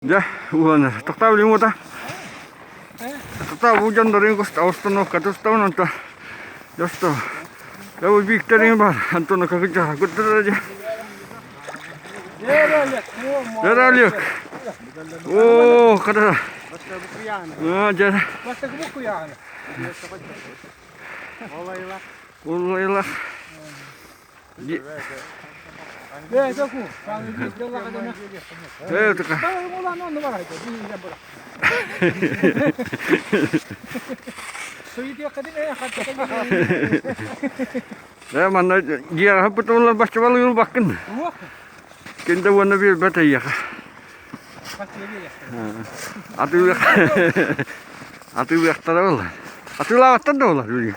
Дьэ, уонна тохтоо билим уота. Тохтоо бу дьоннорун установка тустабын онто. Досто. Дьэ бу Викторин бар, Антона Кыкыча, куттара дьэ. Дьэ, Олег. О, kada. А, дьэ. Уллайла. Ээ манна дьиэҕэ бутуллар баччабал баккын. Кинде уонна биэрбэт эйиэхэ. Атыылыах атыылыахтара буолла. Атыылаабаттар да буолар билигин.